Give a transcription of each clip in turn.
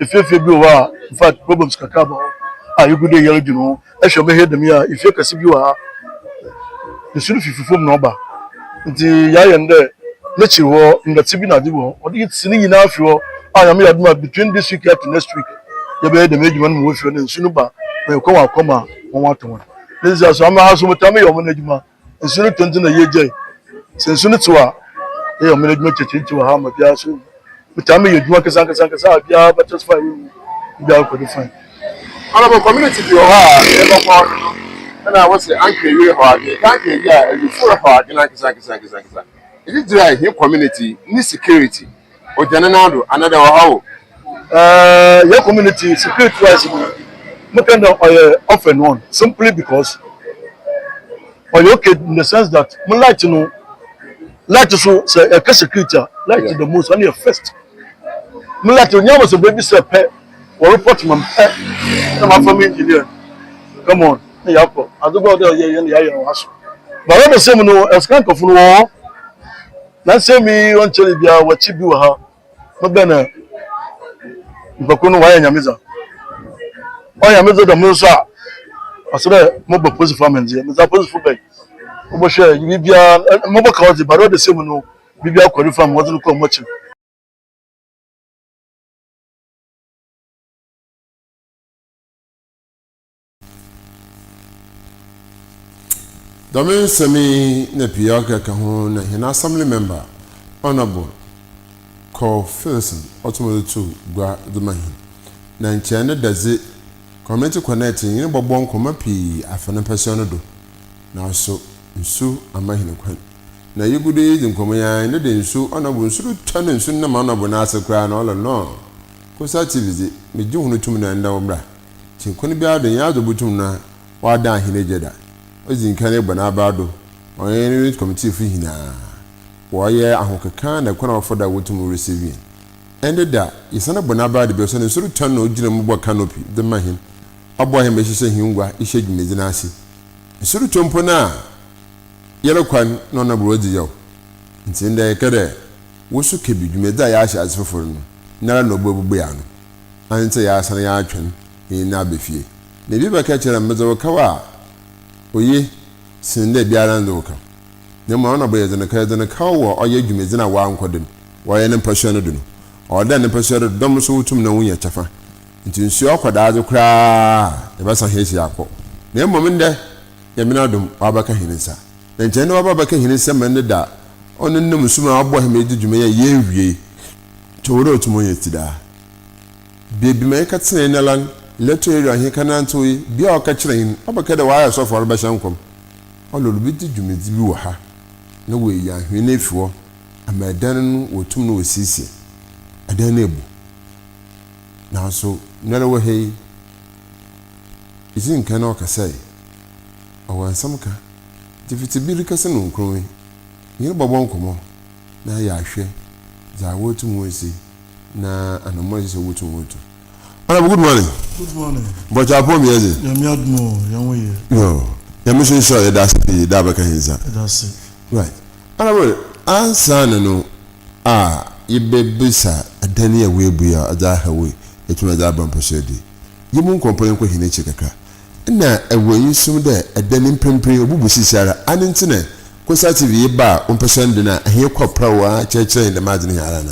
Efiefie bi wɔ hɔ a in fact problems kakra ba hɔ a yegu do yɛrodwen ho. Ehwɛ me ha dɛm yi a, efie kɛse bi wɔ ha, nsu no fifi famu na ɔba. Ntsi yɛayɛ no dɛ n'ekyir hɔ ndɛtse bi na adze bi wɔ hɔ, wɔdze ritsi ne nyina afi hɔ a Nyame yɛ adom a between this week to next week yɛbɛyɛ dɛm edwuma no ma woefi hɔ na nsu no ba ma yɛkɔ hɔn akɔ ma hɔn atɔ hɔn. Ne dze so ama ha so metaa meyɛ ɔman edwuma, nsu no tɔ ntsi na yegyae. Sɛ nsu no tsew a yɛyɛ ɔman edwuma kyekyerekye wɔ ha ma biara so metaa meyɛ edwuma ankasa ankasa ankasa a biara bɛ testify wɔ mu biara kɔ do fine. Honourable community bi wɔ hɔ a yɛbɛkɔ hɔ no ɛna wɔsɛ anka ewie hɔ adwene ka anka ewie a awifo hɔ adwene ankasa ankasa ankasa ankasa ɛdi gyina ɛhe community ne security ogyina ne nan do anaa dɛ wɔ hɔ o. Ɛɛ yɛ community security wise no mo kɛn dɛ ɔyɛ off and on simply because ɔyɛ okay in the sense that mo light no light so sɛ ɛka security a light the most ɔno yɛ first mo light no nyɛ sɛ baabi sɛ pɛ wɔ report ma pɛ na ma fa mi engineer come on na yɛ akɔ adegɔ ɔdɛ ɔyɛ yɛ na yɛ ayɛ wɔ aso but ɔbɛ sɛ mu no ɛsika nkɔfo no wɔ hɔ na nsɛm yi ɔnkyɛre biara wɔkyi bi wɔ ha mo bɛ na nipakuo no wɔayɛ nyame dza ɔyɛ nyame dza dɛm nso a ɔsɛ dɛ mobɔ polisifo amandzɛ medze apolisifo bɛn mobɔhwɛ biribiara mobɔ ka ɔdze but ɔde sɛ mu no biribiara kɔ ne fa mu wɔdze no kɔ mo akyi. Dɛm nsɛm yi na pii a ɔkeka ho na hɛn Assembly Member, Honourable Carl Philson ɔtum dze too gua dze ma hɛn. Na nkyɛ ne da dze, Community Connect nye no bɔbɔ nkɔmbɔ pii afa no mpasua no do, naaso nsu amma hɛn kwan. Na yegu do ridzi nkɔmbɔ yi ara, ndɛ da nsu, Honourable, nsu rotɔ na nsu nam Honourable n'ase koraa na ɔlɔ no. Kosa TV dze, megye hɔn tum dɛ ndɛ wɔmbra. Ntsi kwan biara do nnyɛ adze a obotum na ɔadan hɛn egya da. Odzi nkan ebɔ n'abaw do, ɔnye no unit committeefo nyina wɔyɛ ahokeka na kwan a wɔfa do a wotum receive hɛn. Ndɛ da, yɛsan bɔ n'abaw do bio osiandɛ nsu rotɔ na ogyina mu bɔ canopy dze ma hɛn, ɔboa hɛn ma yɛhyehyɛ hɛn ngua hyɛ dwumadzi no ase. Nsu rotɔ mpo no a yɛrokɔ no nna ɔno bor odzi yaw. Ntsi ndɛ yɛkɛ dɛ wo so ka bi, dwumadzi a yɛahyɛ ase fofor no, noara na obuebue ano. Anntse yɛasan yɛatweɔn hɛn enyi aba fie. Na bi bɛka kyerɛ me, medze wo kaw a, oye sen dɛ biara nndze wo kaw. Na mbom ana ɔbɛyɛ dzen ka? Yɛdze no kaw wɔ ɔyɛ dwumadzi no a ɔannkɔ do no, wɔyɛ ne mpasua no do no. Ɔwɔ dɛ ne mpasua do dɔm so wotum na wonya kyɛfa. Ntsi nnsua ɔkɔ daadze koraa a, yɛbɛsan hɛn ekyir akɔ. Na mbom ndɛ, Nyame n'adom, ɔabɛka hɛn nsa. Na nkyɛ ndɛ ɔaba abɛka hɛn nsa ma ndɛ da a ɔno nam nsu mu a ɔboa hɛn ma yedzi dwuma yi a yennwiei. Nkyɛ ɔwɔ dɛ otum ɔyɛ tsi daa. Beebi ma yɛkɛtsenae noara no, electoral area hɛn kɛnantsewee, bea a ɔkɛkyerɛ hɛn, ɔbɛka dɛ ɔayɛ sɔfo a ɔrebɛhyɛ nkɔm. Ɔlor obedzi dwumadzi bi wɔ ha na oeyi anhwea no efi hɔ ama dan no woetum na woesiesie. Dan no ebu. Naaso noara wɔ ha yi, idzi nkan na ɔkasae. Ɔwɔ nsɛm ka. Ntsi fitsi ber rekɛse no nkron yi, menye no bɔbɔ nkɔmbɔ na yɛahwɛ dza woetum woesi na anamɔn a ɛsɛ sɛ wotu wotu. Honorable, good morning. Good morning. Bɔtɔ apɔ mi ɛdze. Nyame adum o, yɛn ho yɛ. Yo, nyame so nhyira yɛda ase pii da abɛka hɛn nsa. Yɛda ase. Right. Honorable, ansa na no a yɛbɛbisa ɛdan yi a woebu yi a ɔdze aha wo yi, etumi ɔdze aba mpɔsoa di. Yɛmu nkɔmpɔ yɛnkɔ hɛn ekyir kakra. Nna ɛwɔ enyisom dɛ ɛdan yi mprempren obubu sisiara, ano ntsi na Kosa TV yi ba a wompɛ sɛ ndɛ no a hɛn kɔ praw ara kyerɛkyerɛ hɛn dɛm adze no hɛn ara na.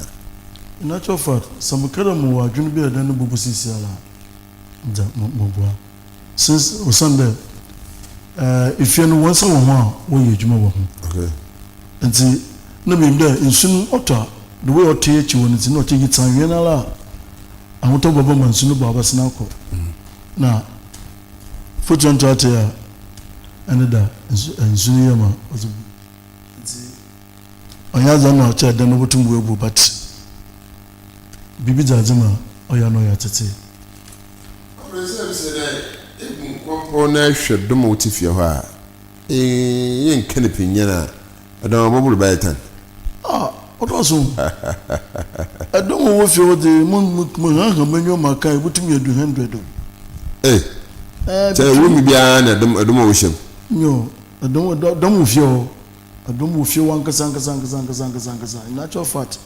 In actual fact, sɛ mekã dɛ mowɔ adwen bi a dan no bobu seseiara a, dza moboa. Since osiandɛ efie no hɔn nsa wɔ ho a wɔyɛ edwuma wɔ ho. Okay. Ntsi nna minyim dɛ nsu no ɔtɔ a, the way ɔtɔ yi ekyir hɔ no ntsi nna ɔkyɛ yitsi anhwea no ara a ahotɔ bɛba ma nsu no bɔ abɛsen akɔ. Na fotoa ntoatoa a ɛne da nsu nsu no yam a ɔdze gu ntsi ɔnnyɛ adze a nna ɔkyerɛ dɛn na obotum oebu but biribi dze adze mu a ɔyɛ a na ɔyɛ atsetse. Ɔbrɛsɛm sɛ dɛ egu nkɔmpɔw na ehwɛ dɔm a wɔtse fie hɔ a, yennka no pinyan a, dɔm a wɔbɔbor bɛyɛ tan. Ah, ɔdɔɔso o. Ɛdɔm a wɔwɔ fie hɔ dze, mo mo mo m'enyiwa mu aka ebotum edu hundred o. Ee, Ɛɛ, kyɛ room biara na ɛdɔm ɛdɔm a wɔhyɛ mu. Nyo, ɛdɔm ɛdɔm wɔ fie hɔ. Ɛdɔm wɔ fie hɔ ankasa ankasa ankasa ankasa ankasa ankasa. In actual fact,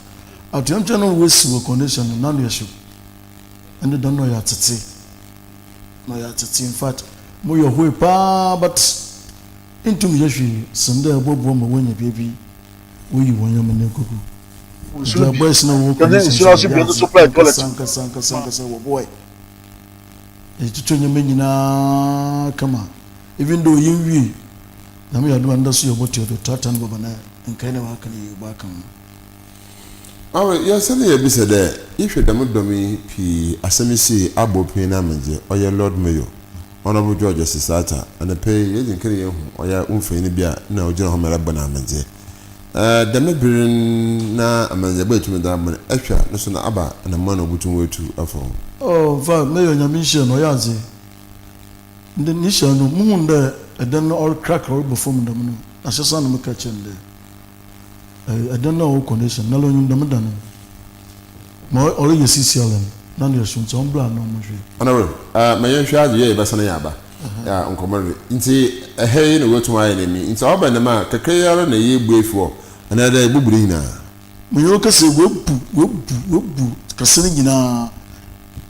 atoyerɛnkyɛm no wɔasi wɔ condition no, n'ano yɛ hyew. Ndɛ da no na ɔyɛ atsetse, na ɔyɛ atsetse infact mo yɛ hoe paa but nntum nnyɛ hwee sen dɛ ebɔboa ma woenya beebi woyi hɔn ndzɛmba no ekogu. Nsu Ntsi no bi, boys no a wɔwɔ yɛdze commission nsu so no so wɔyɛ bi dze adze supply toilet ankasa ankasa ankasa ankasa wɔboae. Yɛtotɔ ndzɛmba nyina kama even though yennwie, Nyame yɛ adom a ndɛ so yɛbɔtoa do, tractor no bɛba na nkae no a wɔaka no yɛbɔ aka ho. Awe, yɛsɛ dɛ yɛbisa dɛ, Ihwɛ dɛm dɔm yi pii asɛm yi sii abɔ pii no amandze, ɔyɛ Lord Mayor, Honourable George Justice Arthur, anapa yi yedzi nkan yehu ɔyɛ wo mfonyin bi a nna ogyina hɔ ma erobɔ no amandze. Ɛɛ, dɛm ber no na amandzɛbɔ a etum dze abɔ no, ehwɛ a no so no aba anamɔn a obotum oetu afa ho. Oh, infact, Mayor Nyame nhyira no, ɔyɛ adze. Ndɛ ne hyia no, muhun dɛ dan no ɔrecrack ɔrobɔ famu dɛm no, ahyɛse a na mekã kyerɛ no dɛ, Ɛdan no a ɔwɔ condition na onyim dɛm dan no ma ɔreyɛ CCL no na ne yɛ so ntsi ɔmbra na ɔmbɔhwɛ. Honourable, eh, ma yɛnhwɛ adze yɛ yɛbɛsan yɛaba yeah, nkɔmbɔ no do. Ntsi ɛha yi na woetum ayɛ no emi. Ntsi ɔba no dɛm a, kakra yi ara na yeebue efi hɔ anaadɛ yebobu ne nyina? Menye wo kasa yi, woebu, woebu, woebu kɛse no nyina,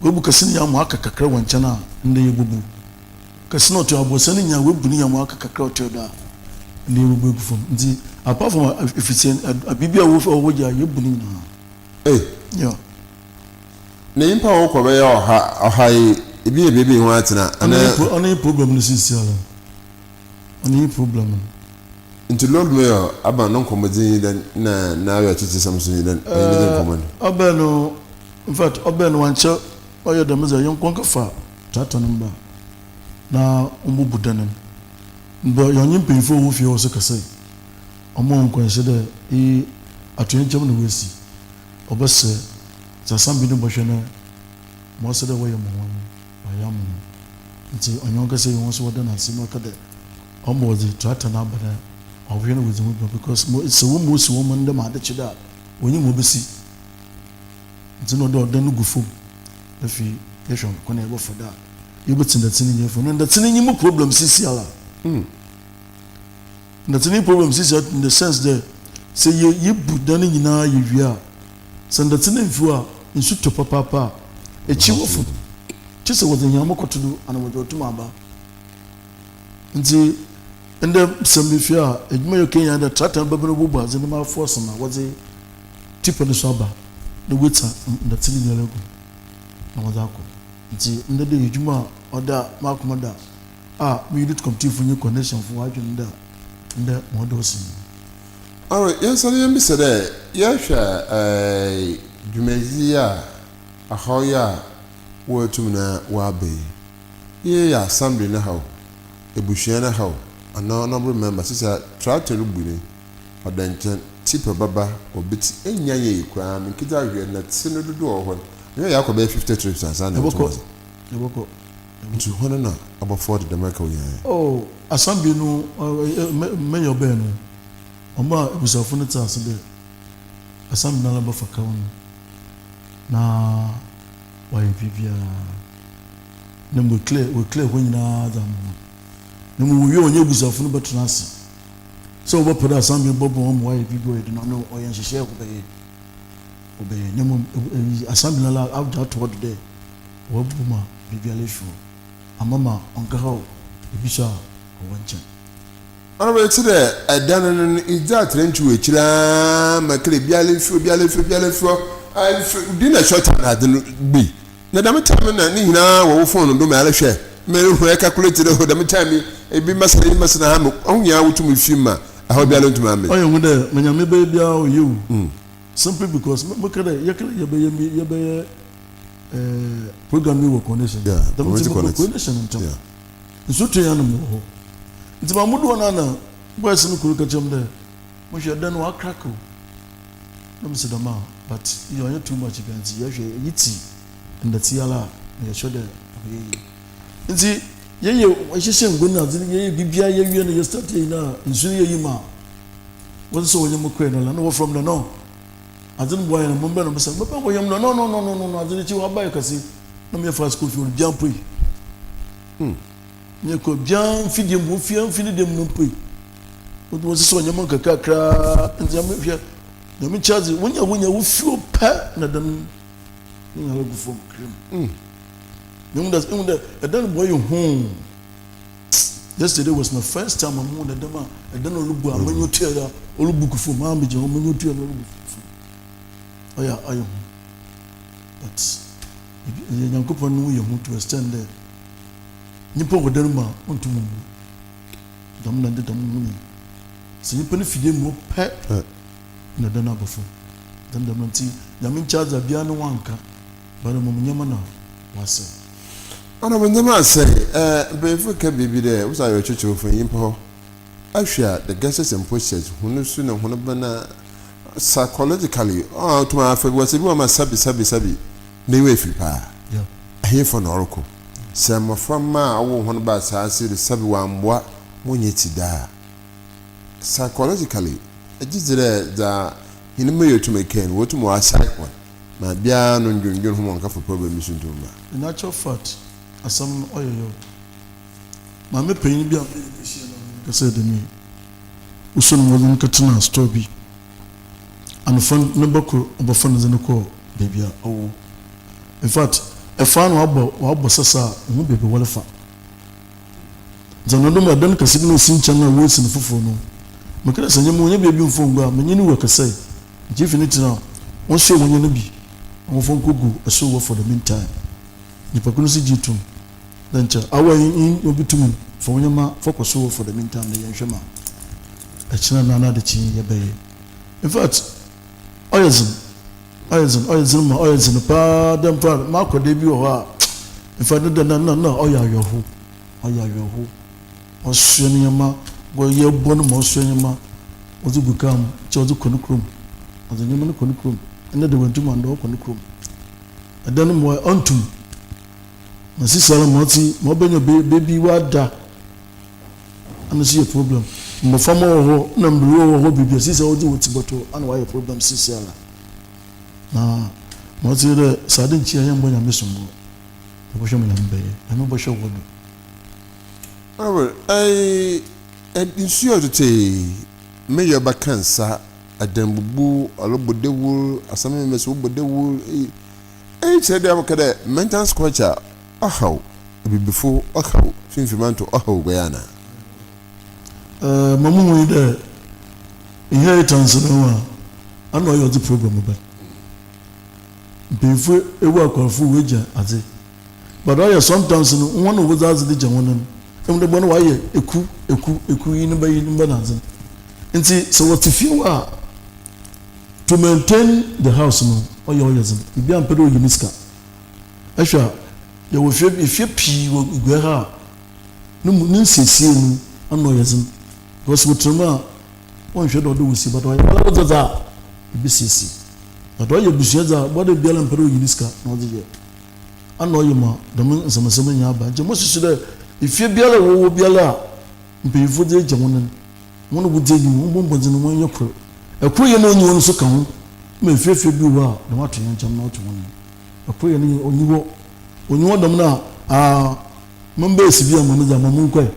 woebu kɛse no nyina ma ɔaka kakra wɔ nkyɛn a, ndɛ yebobu. Kɛse na ɔtɔ abɔsa no nyinaa woebu ne nyamu aka kakra a ɔtɔe do a ndɛ yebubu egu famu ntsi apart from efitsie no biribi a ɔwɔ hɔ gyaa yebu ne nyinaa. Ei! Yeah. Na nyimpa a wɔkɔ bɛyɛ ɔha ɔha yi ebi yɛ beebi hɔn atsena anaa? Ɔno nye problem no seseiara ɔno nye problem no. Ntsi Lord Mayor aba no nkɔmbɔdzi nye dɛn na n'awerɛkyekyersɛm so nye dɛn ɔnye no dzi nkɔmbɔ no? Ɔbɛn no infact ɔbɛn no wɔannkyɛr ɔyɛ dɛm dze a yɛnkɔ nkɛfa Tractor no mba na ombubu dan no. Mbrɛ yɛnye mpanyimfo a wɔwɔ fie hɔ so kasae. Wɔmaa hɔn nkɔnhyɛ dɛ iyi atoyerɛnkyɛm na woesi. Wɔbɛsɛɛ. Dza Sambi no bɔhwɛ na ma ɔsɛ dɛ wɔyɛ ma hɔn no, wɔayɛ ama hɔn. Ntsi ɔnye hɔn kasae wie hɔn so wɔda no ase na ɔka dɛ ɔma wɔdze tractor no aba na wɔahwɛ na woedzi ho dwuma because sɛ wɔma osi hɔn ma ndɛ ma adze kye do a, wonyim ma obesi. Ntsi nna ɔwɔ dɛ ɔdan no gu famu. Afei yɛhwɛ kwan a yɛbɛfa do a yɛbɛtse ndɛtse no nyina efi hɔ. Na ndɛtse no nye mo problem sisiara. Ndɛtse no nye problem sisiara in the sense dɛ sɛ yɛ yebu dan no nyina yewie a, sɛ ndɛtse no mmfi hɔ a, nsu tɔ papaapa a, ekyir hɔ fo kyesɛ wɔdze enyinam kɔto do ana wɔdze ɔtum aba. Ntsi ndɛ sɛ mefie a, edwuma yɛ kenya dɛ tractor no bɛba na obobu adze no ma afɔɔse ma wɔdze Tipper no so aba na woetsia ndɛtse no nyinara egu na wɔdze akɔ. Ntsi ndɛ da yi edwuma a ɔda m'akoma do a me unit committeefo nye coordinationfo wɔadwen dɛ ndɛ ma ɔdɔ so nye. Ɔno, yɛnsan yɛmbisa dɛ, yɛhwɛ dwumadzi yi a ɔhaw yi a woetum na wɔaba yi, iyi yɛ assembly no haw, ebusua no haw, anaa honourable member? Sesei a tractor rubu no yi, Ɔda nkyɛn, Tipper bɛba, obetsi, ennya nyɛe koraa, menkedzi ahwɛ na tse no dodow a ɔwɔ hɔ no, anhwɛ a yɛakɔ bɛyɛ 50 trips ansaana Yɛbɔkɔ, yɛatum adze. yɛbɔkɔ, Ntsi yɛbɔkɔ. hɔn na abɔfoɔ de dɛm ɛkaw yi ayɛ. Oh, assembly no, mayor bɛn no, ɔmaa ebusuafo no tsee ase dɛ assembly noara bɛfa kaw no na wɔayɛ biribiara. Na mbom woeclear, woeclear hɔ nyina dze ama hɔn. Na mbom wowie a wɔnye ebusuafo no bɛtsena ase. Sɛ wɔbɛpɛ dɛ asamber bɔboa hɔn ma wɔayɛ biribi a ɔyɛ den no, ɔno ɔyɛ nhyehyɛɛ a wɔbɛyɛ. Wɔbɛyɛ. Na mbom asamber no ara agye ato hɔ do dɛ wɔabubu ma biribiara efi hɔ ama ma ɔnnkɛhaw obi so a ɔwɔ nkyɛn. Ɔno bɛyɛ tse dɛ dan no no idzi atrantwi wɔ ekyir ara ma kra biara mmfi hɔ, biara mmfi hɔ, biara mmfi hɔ, mmfi do na short na adze no bui. Na dɛm time no na ne nyinaa wɔ wo phone no do ma erehwɛ ma eruhu erecalculate dɛ oh dɛm time yi ebi mɛsena yi mɛsena ha ma wo nyinaa wotum fi mu ma haw biara nntum ammba. Ɔyɛ hu dɛ ma Nyame bɛyɛ biara ɔyɛ o simply because mekã dɛ yɛkã dɛ yɛbɛyɛ mi yɛbɛyɛ eh program yi wɔ coronation dɛm ntsi mokɔ coronation ntsɛm nsu tɔ yi ana mowɔ hɔ ntsi ma modu hɔ no ana boys no kor ka kyerɛ me dɛ mohwɛ dan no ɔacrack o na mese dɛm a but eyɛ ɔnnyɛ too much bia ntsi yɛhwɛ iyi tsi ndɛtse yi ara a na yɛhwɛ dɛ ɔbɛyɛ yie ntsi yɛyɛ yɛhyehyɛ ngo na adze yɛyɛ biribiara yɛwie no yɛ start yɛ nyinaa nsu no yɛyi ma wɔdze sɛ wɔnyɛ mo kɔɛ no la na wɔfrɛ m dɛ no adze no boa yɛn mo mbɛ no mbɛsɛ mbɛbɛ nkɔ yɛm no no no no no no adze no akyi wɔaba yɛ kɛse na meyɛ fast kɔ fie no bia mpo yi Nyɛ kɔ biara mfi deɛ mu ofie mfi ne deɛ mu mpo yi. Wode wɔn sisi ɔnyɛma nkakrakra nti nyame hwɛ nyame kyɛ adze wonya wonya wo fie pɛ na dɛm. Ne nyinara gu famu krim. Mehu dɛ ehu dɛ ɛdan no mu ɔyɛ huu. Yesterday was my first time a muhu dɛ dɛm a ɛdan olubu a menye otua dɛ olubu gu famu a megyina hɔ menye otua no olubu famu. Ɔyɛ a ɔyɛ hu but ebi ɛyɛ Nyankopɔn no ho yɛ hu to extent dɛ nyimpa wɔ dan mu a onntum nnwu. Dɛm na ndɛ dɛm hu yi. Sɛ nyimpa no fi dan mu pɛ na dan no aba famu. Dɛm dɛm ntsi Nyame nkyɛ adze a biara no wɔannka but mbom ndzɛmba na wɔasɛɛ. Ana mo ndzɛmba asɛe? Eh, mpanyimfo reka biribi dɛ, wo dze awerɛkyekyer fa nyimpa hɔ. Ahwɛ a, the gestures and postures, hɔn su na hɔn bɛn a, psychologically, ɔa otum afa bi, wɔsɛ bi wɔ ma sabi sabi sabi, n'enyiwa efir paa. Henfa na ɔrokɔ? Sɛ mboframba a ɔwoo hɔn ba asaase do sabi wɔammboa, wɔnnyɛ tsi da a, psychologically, egye dzi dɛ dza hɛn mayor tum kɛe no, wotum wɔasae hɔn ma biara no ndwendwen ho ma ɔnnkɛfa problem bi so nntum mba. In actual fact, asɛm no ɔyɛ yaw. Maame panyin bi a menye no hyiae na menye no kasae dɛm yi, osuo no ma wɔdze no kɛtsenaa store bi. Anɔfa no, ne ba kor ɔbɔfa no dze no kɔɔ beebi a ɔwɔ. In fact, ɛfa no wɔabɔ wɔabɔ sasa a onnhu beebi a wɔrefa. Dza no do ma dan kɛse bi na osi nkyɛn a woesi no fofor no, mekã dɛ sɛ nnyɛ mo wonnya beebi mmfa nngu a, menye no wura kɛsɛe. Ntsi ifi ne tsir a, wɔnsoɛ hɔn ndzɛmba bi na wɔmfa nkogu sor hɔ for the meantime. Nyimpa kor no so gyee to mu dɛ nkyɛ awa yi nye obi tum fa wo ndzɛmba fa kɔ sor hɔ for the meantime na yɛnhwɛ ma ɛkyena anaa n'adekyee yɛbɛyɛ. In fact, ɔyɛ dzen, ɔyɛ dzen, ɔyɛ dzen ma ɔyɛ dzen paa dɛ mpo a m'akɔdaa bi wɔ hɔ a, in fact ne dɛ na na na ɔyɛ awerɛhow, ɔyɛ awerɛhow. Ɔsoa nneɛma, wɔyɛ bɔ no ma ɔsoa nneɛma, ɔdze gu kaa mu, kyɛ ɔdze kɔ ne kurom, ɔdze nneɛma no kɔ ne kurom. Ndɛ de oenntum anndɛ ɔkɔ ne kurom. Ɛdan no mu ɔnntum. Ma sisiara ma ɔtse ma ɔbɛnya beebi ɔada. Ɛno nso yɛ problem. Mboframba wɔ hɔ na mberwa wɔ hɔ beebi a sisi a wɔdze hɔn tsir bɔto ana wɔayɛ problem sisiara. Na ma ɔtse nye dɛ sɛ adze nnkye a yɛmmbɔ Nyame sombo. Yɛbɔhwɛ ma Nyame bɛyɛ. Nyame bɔhwɛ wɔ do. Honourable, ɛɛ nsu a ɔtotɔ yi, me yɛ ɔbɛka nsa, adanbubu, ɔrobɔ dawur, asɛm no mesi wobɔ dawur, eyi kyerɛ dɛ wɔka dɛ maintenance culture ɔhaw Ebibifo, ɔhaw Finfimanto, ɔhaw Oguai anaa? Ɛɛ ma muhu nye dɛ inheritance no a ana ɔyɛ ɔdze problem ba. Mpanyimfo ewu akwarfo woegya adze but ɔyɛ sometimes no hɔn a wɔdze adze no gya hɔn no ehu dɛ bɔn wɔayɛ ekuw ekuw ekuw yi ne ba yi ne ba na adze no ntsi sɛ wɔtse fie hɔ a to maintain the house no ɔyɛ ɔyɛ dzen obiara mmpɛ dɛ oyi ne sika ehwɛ a yɛwɔ fie efie pii wɔ Iguɛ ha a no mu ne nsiesie no ano ɔyɛ dzen because wɔtsena mu a wɔnnhwɛ dɛ ɔdɛ wosie but ɔyɛ woara wo dze dze a ebesiesie but ɔyɛ ebusua dze a boa dɛ obiara mmpɛ dɛ oyi ne sika na ɔdze yɛ ana ɔyɛ ma dɛm nsɛmnsɛm yi nyina aba ntsi mosusu dɛ efie biara a wɔwɔ biara a mpanyimfo dze egya hɔn no hɔn wodzi enyim wɔmbɔ mbɔdzen wɔnyɛ kor koryɛ na onnyi hɔ no so ka ho ma efiefie bi wɔ hɔ a dɛm atoyerɛnkyɛm no ɔto hɔn no koryɛ no onnyi hɔ onnyi hɔ dɛm no a aa memba esi bi ama me dze ama monkɔe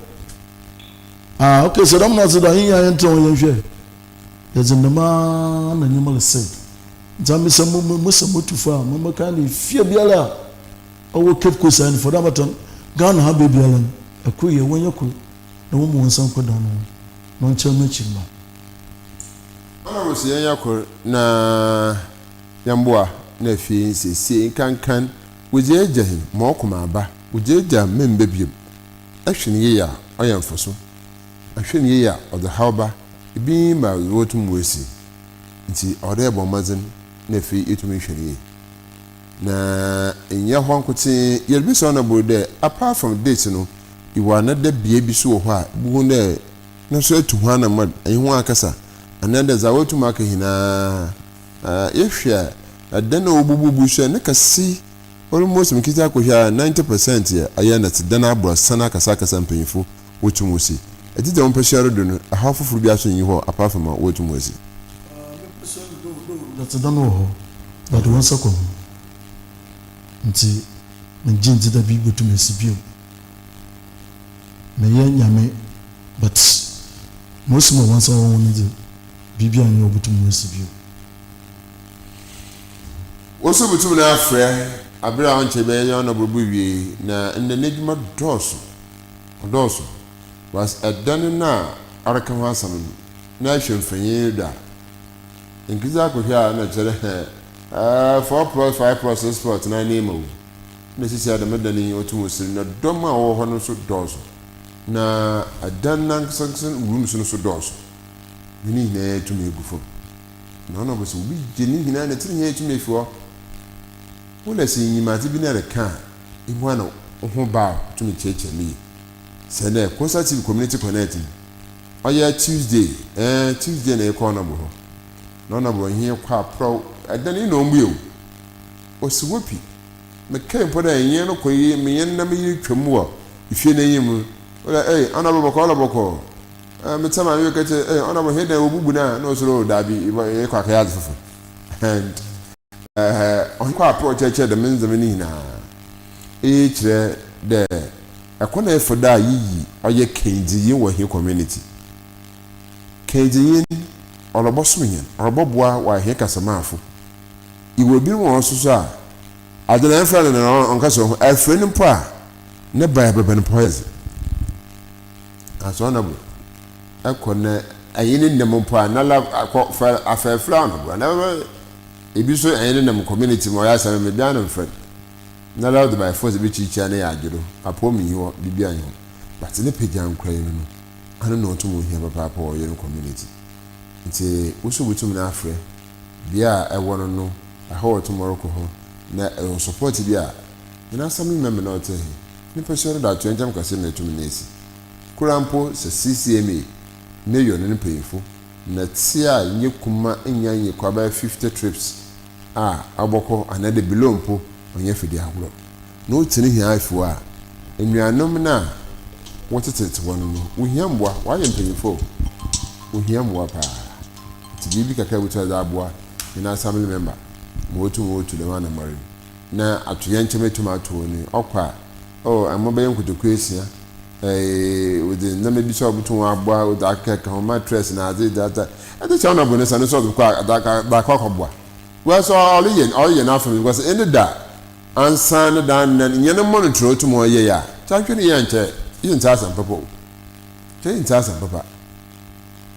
aa okay sɛ dɛm na ɔtse dɛ a hɛn nyinaa yɛntsena hɔ yɛnhwɛ yɛdze dɛm ara na ndzɛmba resɛɛ ntsi ame sɛ mo mo sɛ motu fo a mɛka dɛ fie biara a ɔwɔ Cape Coast ha no for that matter Ghana ha beebiara no ɛkor yɛ wɔnyɛ kor na wɔmma wɔn nsa nkɔ dan no ho na ɔnkyerɛ m'ekyir mma. Honourable sɛ yɛnyɛ kor na yɛmboa na afei nsiesie nkankan wodzi egya yi ma ɔkɔ ma aba wodzi egya memmba biom ehwɛ no yie a ɔyɛ mfaso ahwɛ no yie a ɔdze haw ba bi ma wotum woesi ntsi ɔwɔ dɛ yɛbɔ mbɔdzen na afei yetum hwɛ no yie na nnyɛ hɔ nkotsee yɛrebisa honourable dɛ apart from this no ewɔ another bea bi so wɔ hɔ a ibohu dɛ no so etu ho anamɔn enye hɔn akasa anaadɛ dza woetum aka nyina yɛhwɛ a dan a obububu so a ne kɛse almost mekitsa akɔhwɛ a 90% yɛ ɔyɛ ndɛtse dan aborɔsan akɛse akɛse a mpanyimfo wotum wosi. Edze dza wo mpasua rodo no haw fofor biara so nnyi hɔ apart from ma woetum woesi. Me mpasua no do do ndɛtse dan wɔ hɔ but hɔn nsa kɔ ho ntsi menngye nndzi dɛ bi botum esi bio. Meyɛ Nyame but ma osi ma hɔn nsa wɔ ho no dze biribi annyɛ a obotum oesi bio. Wo so botum na afrɛ aber a ɔnnkyɛr biara yɛnye Honourable bowie na ndɛ n'edwuma dɔɔ so, ɔdɔɔ so. Was dan no a ɔreka ho asɛm no na ehwɛ mfonyin no do a, nkedzi akɔhwɛ a nna kyerɛ dɛ eh, four plus five plus six plus na ne ma wo. Nna sisi a dɛm dan yi otum osi no na dɔm a wɔwɔ hɔ no so dɔɔ so. Na dan no ankasa ankasa rooms no so dɔɔ so. Na ne nyinaa etum egu famu. Na ɔno ɔbɛsɛ obi gye ne nyinaa ne tsir nyinaa etum efi hɔ. Wo na sɛ inyim adze bi na ereka a, ihu ana woho ba a otum kyerɛkyerɛ mu yie. Sɛ ndɛ Coastal TV Community Connect no, ɔyɛ Tuesday, ɛɛn, Tuesday na ekɔ Honourable hɔ. Na Honourable ɔnye kɔ aprɔw, ɛdan yi na ombue o. Osi hɔ pi. Mekɛe mpo dɛ enye no kɔ yi, menye no na me yer twa mu wɔ fie n'enyim no, ɔdɛ ei, Honourable bɔkɔɔ, ɔlɔ bɔkɔɔ. Ɛɛ, metse maame bi kɛkyerɛ, ei, Honourable he dan wobubu no a, na ɔse oh daabi, ekɔ akɛyɛ adze fofor. And. Ɔhen kɔ apɛ ɔkyerɛkyerɛ dɛm ndzɛmba no nyina. Iyi kyerɛ dɛ kwan a efa do a iyi ɔyɛ kandzinyi wɔ hɛn community. Kandzinyi no, ɔrobɔsom hɛn, ɔrobɔboa wɔ hɛn kasamaafo. Ewɔ binom wɔ hɔ so so a, adze no emmfrɛ no no ɔnnkasa ho, efrɛ no mpo a, ne ba bɛba no mpo ɔyɛ dzen. Naaso ɔno bo, ekɔ na enye no nam mpo a, nala akɔ frɛ afɛɛfrɛ a ɔno bo, anaa Ebi so ɛnye no nam community mu ɔyɛ asɛm me bia no mfrɛ no na ɔdze by force bi kyikyia ne yɛ adwe do apɔw mu nnyi hɔ biribi annyi hɔ but ne pagya nkora yi no no ano na ɔtum ohia papaapa wɔ ɔyɛ no community ntsi wo so botum na afrɛ bea a ɛwɔ no no ɛhɔ ɔtum ɔrokɔ hɔ na ɛwɔ support bi a hɛn assembly member na ɔtse he ne pɛsua do da atoyerɛnkyɛm kɛse na etum na esi koraa mpo sɛ CCMA mayor no ne mpanyimfo Nnɛtse a nnyɛ kuma nnya nye kɔ abɛyɛ 50 trips a ɔbɔkɔ anaa dɛ below mpo ɔnnyɛ fɛdi agorɔ. Na otsi ne hia efi hɔ a, enuanom no a wɔtsetsetse hɔ no no wohia mboa, wɔayɛ mpanyimfo o, wohia mboa paa. Ntsi biribi kakra a ibotum adze aboa hɛn assembly member ma oetum oetu dɛm anamɔn yi na atoyerɛnkyɛm etum ato hɔn yi, ɔkɔ a, oh, mbowa bɛyɛ nkotoku esia. Ɛɛ, wɔdze ndzɛmba bi so a obotum ɔaboa, wɔdze akekakeka ho, mattress na adze dze adze adze kyɛ ɔno bo ne nsa no so ɔdze kɔ adze akɔ dze akɔ akɔboa. Because ɔreyɛ ɔreyɛ n'afa because ene da ansa ne da nna nyɛ no monitor otum ɔyɛ a kyɛ ahwɛ no yie a nkyɛ yɛ nntse asɛm papa o. Kyɛ yɛ nntse asɛm papa.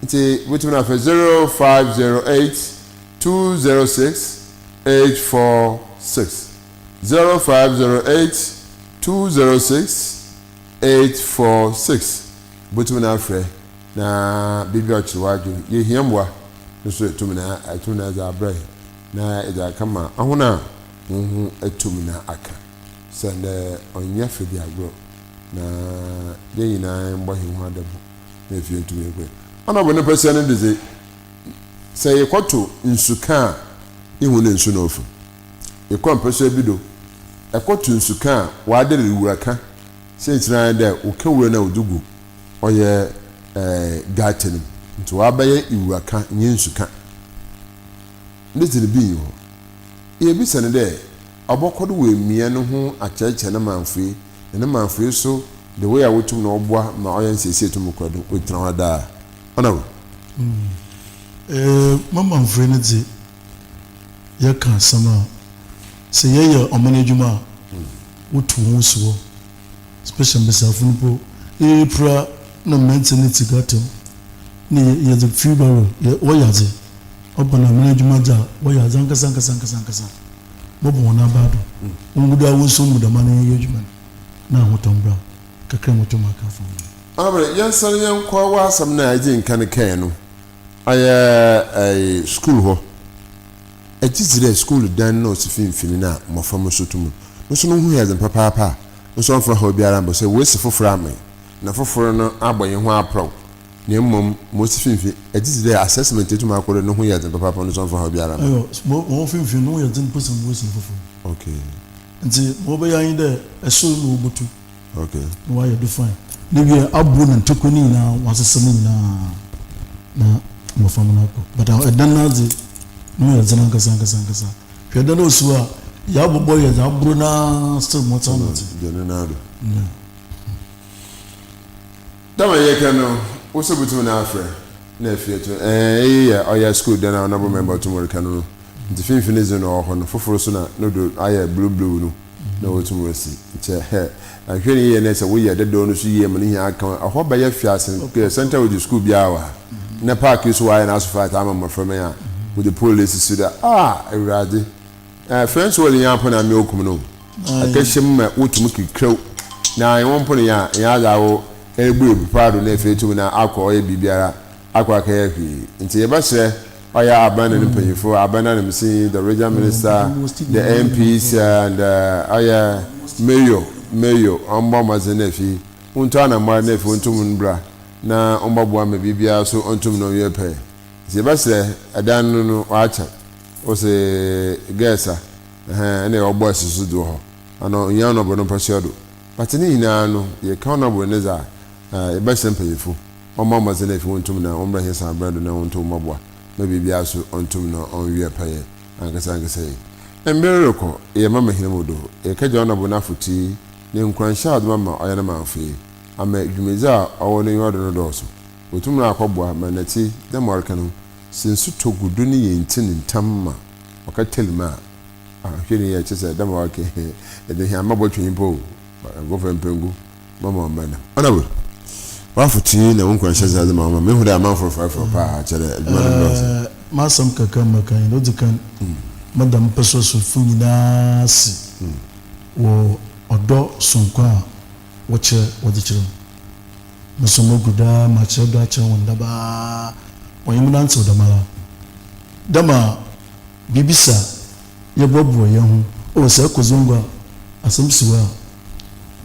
Nti botum no afrɛ 0508 206 846 0508 206 846 Botum na afrɛ na biribi a ɔkyere w'adwen, yehia mboa no so etum na etum na edze abrɛ hɛn na edze aka ma hɔn a hɔnho etum na aka. Osiandɛ ɔnnyɛ fɛ dzi agor na hɛn nyina mbɔ hɛnho adabo na efie nntum nnkɔ yie. Ɔnam ne pɛsɛ no do dze, sɛ yɛkɔto nsu kã a, ihu dɛ nsu na ofi mu. Ekɔ mpasua bi do, Ɛkɔto nsuka a wɔadɛr wura kã. Siantsir ara nye dɛ wɔkã wura no a wɔdze gu ɔyɛ gutter no mu. Ntsi ɔabɛyɛ ewura kã nnyɛ nsuka. Ne dze no bi nnyi hɔ. Yebisa no dɛ ɔbɔkɔ do oemia no ho akyerɛkyerɛ ne mamfoe na ne mamfoe so the way a wotum na wɔboa ma ɔyɛ nsiesie tum kɔ do oetsena hɔ daa. Ɔna. Me mamfoe no dze, yɛka asɛm a, sɛ yɛyɛ ɔman edwuma a, wotu hɔn si hɔ, especially mbasiafo no mpo, yɛyɛ na mberantsɛ no tse gutter mu na yɛdze wheelbarrow wɔyɛ adze. Ɔba no ɔman edwuma dze a, wɔyɛ adze ankasa ankasa ankasa ankasa. Bɔbɔ hɔn aba do. Wongu do a wonsuo mu dɛm ara na yɛnyɛ edwuma no na ahotɔ mbra. Kakra a motum aka afa ho no. Honourable, yɛnsan yɛnkɔ w'asɛm no a edzi nkan kae no, ɔyɛ skuul hɔ. Egye dzi dɛ skuul dan no a osi finimfin no a mboframba so to mu no so no ho hia dzen papaapa a, nso ɔmmfa haw biara mmba sɛ woesi fofor ama hɛn na fofor no abɔ hɛnho aprɔw, na mbom ma osi finimfin, egye dzi dɛ assessment etum akɔ do no ho yɛ dzen papaapa no so ɔmmfa haw biara mmba. Ayo, ma ɔwɔ finimfin no ho yɛ dzen mpo sen ma woesi no fofor no. Okay. Ntsi ma wɔbɛyɛ ara nye dɛ sor na wobotu Okay. na wɔayɛ do fine. Na wie abo na ntokua no nyinaa wɔasesa ne nyinaa na mboframba no akɔ. But dan no adze no mu yɛ dzen ankasa ankasa ankasa. Hwɛ dan no osi hɔ a yɛabobɔ yɛdze aboro no ara still ma ɔtse ano tse. Gya ne nan do. Yeah. Dɛm a yɛka no, wo so botum na afrɛ na efie to. Ɛɛ, iyi yɛ ɔyɛ skuul dan a honourable member tum reka no no. Ntsi finimfin dze no ɔwɔ hɔ no, fofor so na no do ayɛ blue blue no na wotum woesi. Nkyɛ hɛ, annhwɛ no yie na sɛ woyɛ dadaw no so yie ma ne hia aka a, hɔ bɛyɛ fɛ asen Central Region skuul biara wɔ ha. Ndɛ park yi so wɔayɛ no asophat ama mboframba yi a wɔdze pole esisi do a, ah Ewuradze! Eh, French wall yi ara mpo na ame okum no o. Akɛhyɛ mu ma wotum kekerew na wo mpo no yɛ a, nnyɛ adze a wo erebu ebu do na afei etum na akɔ ɔyɛ biribiara akɔ akɛyɛ hwee. Ntsi yɛbɛserɛ ɔyɛ aban na ne mpanyimfo, aban n'ananmusinyi, the regional minister, the MPs and ɔyɛ mayor, mayor ɔmbɔ mbɔdzen na afei wontu anamɔn na afei wontum mbra na wɔmbɔboa ma biribiara so ontum na ɔnwie pɛyɛ. Ntsi yɛbɛserɛ dan no no ɔakyɛr, ose Gɛɛsa, ɛhɛn, nna yɛwɔ boys so dze wɔ hɔ, ana onyia honourable no mpɔsoa do. But ne nyinaa no, yɛkã honourable ne dze a, yɛbɛserɛ mpanyimfo wɔmbɔ mbɔdzen efi wontum na wɔmbra hɛn sanbrɛ do na wontum mbɔboa ma biribiara so ontum na ɔnwie pɛyɛ ankasa ankasa yi. Mber rokɔ, yɛrema hɛn mu do, yɛkɛgye honourable n'afotu yi ne nkuranhyɛ a ɔdze ma ma ɔyɛ ne mamfo yi, ama dwumadzi a ɔwɔ n'enyiwa do no dɔɔ so. Otum na akɔboa ma nnɛtse dɛ ma ɔrekã no, sɛ nsu tɔ gu do ne yɛ ntsin ntsɛm ma ɔkɛtɛr mu a, ahwɛ ne yie kyerɛ sɛ dɛ ma ɔrekã yi, edze hɛn ama bɔtwe nyimpa o, nkorɔfo mprɛngu mama ɔmba no. Honourable, w'afotu yi na wo nkuranhyɛ dze adze ma wo ma mehu dɛ amanfo refrɛfrɛ wo paa kyerɛ dɛ edwuma no dɔɔso. Ɛɛ, m'asɛm kakra a mɛka nye dɛ, odzi kan, mɛda me mpɛsoasofo nyina ase wɔ ɔdɔ soronko a wɔkyerɛ wɔdze kyerɛ me. Mo so mogu do ara makyerɛ dɔ akyerɛ hɔn dabaa, wɔnye me nantsew dɛmara. Dɛ ma biribi sa yɛboaboa hɛnho, oh sɛ ekɔ Zongo a, asɛm si hɔ a,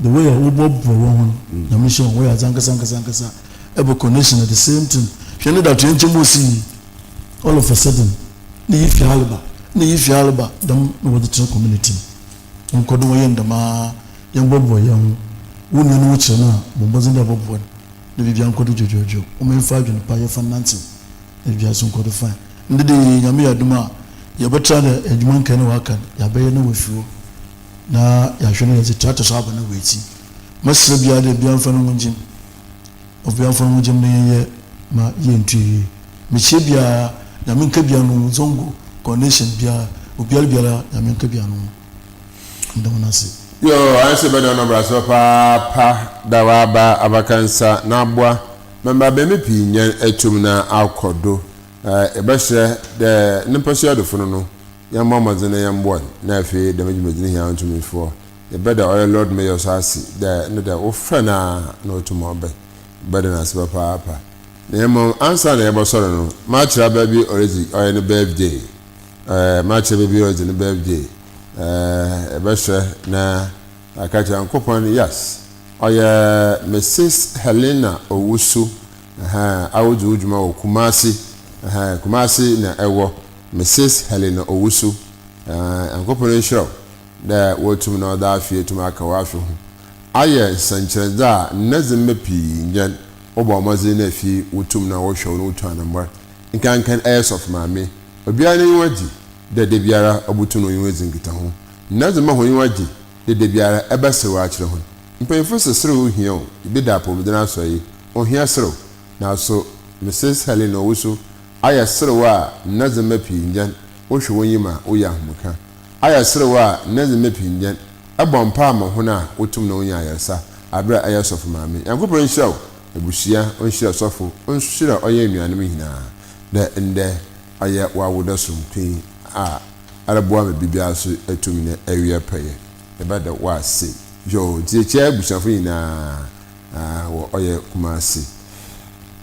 the way a woboaboa hɔnho no, Nyame nhyira hɔn, wɔyɛ adze ankasa ankasa ankasa. Ebɔ Coronation a, the same thing. Hwɛ ndɛ da atoyerɛnkyɛm a osii yi, all of a sudden, nna iyi fi ha reba, nna iyi fi ha reba, dɛm na wɔdze tsena community mu. Wɔnkɔ do wɔnyɛ no dɛm ara. Yɛmboaboa hɛnho. Wo nua no ho kyerɛ no a, bɔ mbɔdzen dɛ ebɔboa no na biribiara nkɔ do dwodwoodwo. Hom mfa adwen pa yɛfa nnantsew na biribiara so nkɔ do fine. Ndɛ da yi, Nyame yɛ adom a, yɛbɛtra dɛ edwuma nkae no wɔaka no, yɛabɛyɛ na woefi hɔ na yɛahwɛ na yɛdze tractor so aba na woetsi. Mɛserɛ biara dɛ obiara mfa no ho ngye mu. Obiara mfa no ho ngye mu na yɛnyɛ ma yentu yie. Mekyia biara, Nyame nka biara no ho, Zongo, Coronation biara, obiara biara Nyame nka biara no ho. Meda wɔn ase. Yoo ayɛ sɛ bɛda no brase papaapa da w'aba abaka nsa na aboa ma mbrabɛnme pii nyan atum na akɔ do. Yɛbɛserɛ dɛ ne mpasuadofo no no yɛmbɔ mbɔdzen na yɛmboa no na afei dɛm dwumadzi no hia ntumfoɔ. Yɛbɛda ɔyɛ Lord Mayor so ase dɛ no dɛ wofrɛ no a na otum ɔbɛ. Yɛbɛda no ase papaapa. Na mbom ansaana yɛbɔsɔr no m'akyerɛba bi oridzi ɔyɛ ne birthday. Eh, makyerɛ baabi a ɔdze ne birthday. Eh, yɛbɛhwɛ na aka kyerɛ Nyankopɔn, yes. Ɔyɛ Mrs. Helena Owusu, eh, a odzi wo dwuma wɔ Kumasi, eh, Kumasi na ɛwɔ, Mrs. Helena Owusu. Eh, Nyankopɔn nhyira wo dɛ woetum na ɔdze afe etum aka w'afe ho. Ayɛ nsɛnkyerɛdze a ndɛ dze mba pii nnyɛn, wɔbɔ mbɔdzen na afei wotum na wɔhwɛ wo na wotu anamɔn. Nkankan ɛyɛ sɔfo maame. Obiara n'enyiwa gye dɛ da biara obotum na ɔnye hɔn edzi nkitaho. Nna dze ma hɔn enyiwa gye dɛ da biara ebɛserew akyerɛ hɔn. Mpanyimfo se serew hia o, bi da apɔwmudzen asɔe, ohia serew. Naaso Mrs. Helen Owusu ayɛ serew a nna dze mma pii ngyɛn, wohwɛ w'enyim a woyɛ ahomka. Ayɛ serew a nna dze mma pii ngyɛn, ebɔ mpaa ma hɔn a wotum na wonya ayarsa aber a eyɛ sɔfo maame. Nyankopɔn nhyira wo, ebusua, onhyira sɔfo, onhyira ɔyɛ enuanom nyina dɛ ndɛ ɔyɛ w'awoda soronko yi a ɛreboa ma biribiara so atum ne awie pɛyɛ. Yɛbɛda wo ase. Yoo, nti yɛkyia abusuafo nyinaa wɔ ɔyɛ Kumasi.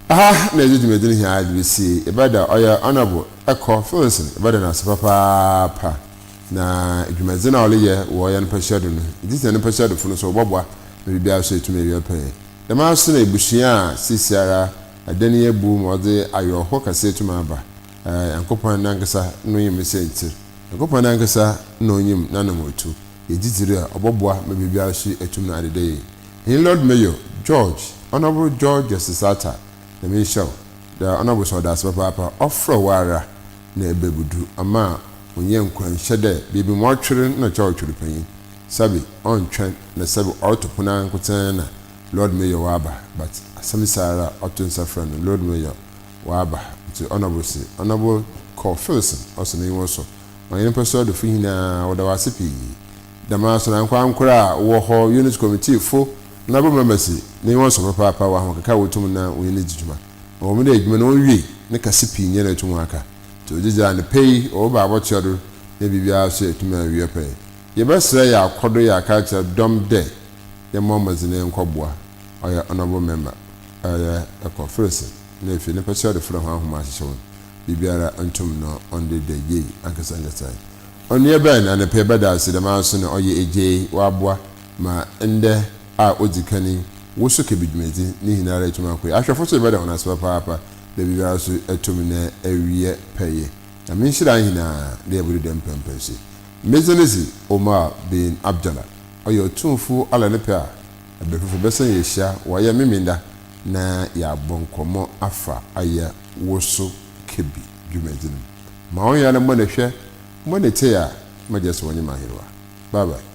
Aha na yɛdze dwumadzi no hia dze besie. Yɛbɛda ɔyɛ Honourable Ekow Philson, yɛbɛda no ase papaapa. Na dwumadzi no a ɔreyɛ wɔ ɔyɛ no mpɛhyɛ do no, gyedzi dɛ no mpɛhyɛ dofo no so wɔbɔboa ma biribiara so etum ewie pɛyɛ. Dɛm ara so na ebusua a seseiara Ɛdɛn yi abu ma ɔdze awerɛhow kɛse etum aba? Nyankopɔn nankasa na onyim ne siantsir. Nyankopɔn nankasa na onyim n'anamɔntu. Yɛgye dzi dɛ ɔbɔboa ma biribiara so etum na adeda yie. Hɛn Lord Mayor, George, Honourable George Justice Arthur, Nyame nhyira wo. The Honourable sɛ ɔda ase papaapa. Ɔfrɛ wo ara na ebebudu ama onyia nkuranhyɛ dɛ beebi ma ɔtwer no na kyɛ ɔtwer panyin. Sɛbe ɔnntwɛn na sɛbe ɔroto pon ara nkotsee na Lord Mayor w'aba but asɛm saa ara ɔto nsa frɛ no Lord Mayor w'aba nti Honourable se Honourable Col Philson ɔse n'enyiwa sɔ. Ɔnye mpasuadofo nyina, wɔda wo ase pii. Dɛm ara so na ankorankor a wɔwɔ hɔ, Unit Committeefo, Honourable Members, n'enyiwa sɔ papaapa wɔ ahokeka a wotum na wɔnye no dzi dwuma. Ɔwɔ mu dɛ edwuma no onnwiei, ne kɛse pii nnyɛ na etum aka. Ntsi odzi dza anapa yi wɔbɛba abɔtoa do na biribiara so etum awie pɛn. Yɛbɛserɛ yɛakɔ do yɛaka akyerɛ dɔm dɛ yɛmbɔ mbɔdzen nkɔboa ɔyɛ Honourable Member ɔyɛ Ɛkɔ Ferguson na efei ne mpasuadofo na hɔn ahoma ahyehyɛ hɔn. Biribiara nntum no ɔnde dɛ yie ankasa ankasa. Onua Ben anapa yi bɛda ase dɛm ara so na ɔyɛ egyei ɔaboa ma ndɛ a odzi kan yi wo so kɛbi dwumadzi ne nyinara etum akɔ yie. Ahwɛfo so yɛbɛda hɔn ase papaapa dɛ biribiara so etum na ewie pɛyɛ. Nyame nhyira hɛn nyina dɛ yɛbodu dɛm mpɛnpɛnso yi. Me dzin dze Omar bin Abdallah. Ɔyɛ Otumfo Allah ne pɛ a, aber fofor bɛsan yehyia wɔ ɔyɛ Memenda na yɛabɔ nkɔmbɔ afa ayɛ wo so kɛbi dwumadzi no mu. Ma wo nyɛr mbɔ no hwɛ, mbɔ ne tsee a, ma gyes wɔnye m'aherewa. Bye bye.